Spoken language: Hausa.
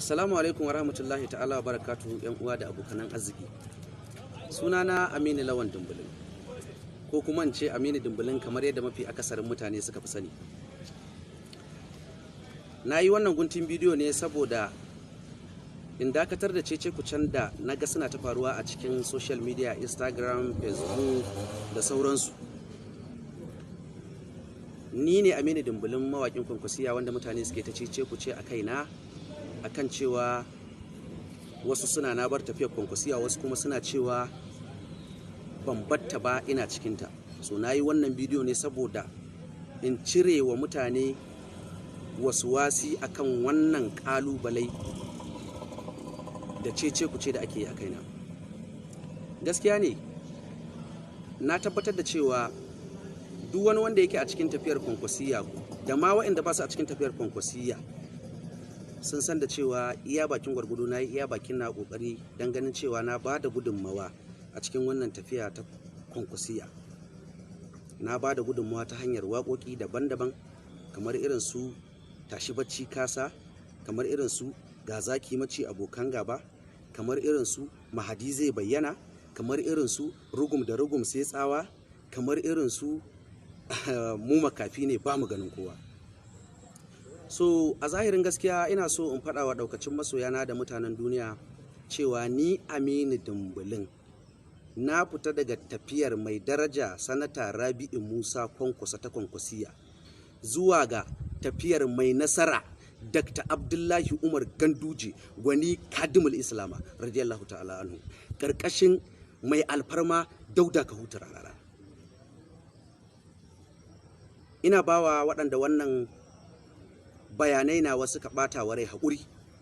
Assalamu alaikum warahmatullahi ta'ala wa barakatuhu, yan uwa da abokanan arziki. Sunana Aminu Lawan Dumbulin, ko kuma in ce Aminu Dumbulin kamar yadda mafi akasarin mutane suka fi sani. Na yi wannan guntun bidiyo ne saboda in dakatar da cece kucen da na ga suna ta faruwa a cikin social media, Instagram, Facebook da sauransu. Ni ne Aminu Dumbulin, mawaƙin Kwankwasiya, wanda mutane suke ta cece kuce a kaina akan cewa wasu suna na bar tafiyar Kwankwasiya, wasu kuma suna cewa ban batta ba, ina cikinta. So na yi wannan bidiyo ne saboda in cire wa mutane wasu wasi akan wannan kalubalai da cece kuce da ake yi a kaina. Gaskiya ne, na tabbatar da cewa duk wani wanda yake a cikin tafiyar Kwankwasiya da ma waɗanda ba su a cikin tafiyar Kwankwasiya sun san da cewa iya bakin gwargwado na yi iya bakin na kokari don ganin cewa na ba da gudunmawa a cikin wannan tafiya ta Kwankwasiya. Na ba da gudunmawa ta hanyar waƙoƙi daban-daban, kamar irin su "Tashi Bacci Kasa", kamar irin su "Ga Zaki Maci Abokan Gaba", kamar irin su "Mahadi Zai Bayyana", kamar irin su "Rugum da Rugum Sai Tsawa", kamar irin su "Mu Makafi Ne Ba Mu Ganin Kowa". So a zahirin gaskiya, ina so in faɗa wa ɗaukacin masoyana da mutanen duniya cewa ni Aminu Dumbulin na fita daga tafiyar mai daraja Sanata Rabi'u Musa Kwankwasa ta Kwankwasiya zuwa ga tafiyar mai nasara Dr. Abdullahi Umar Ganduje, gwani kadimul Islama, radiyallahu ta'ala anhu, karkashin mai alfarma Dauda Kahutu Rarara. Ina bawa waɗanda wannan bayanai na wasu ka ɓata wa rai haƙuri.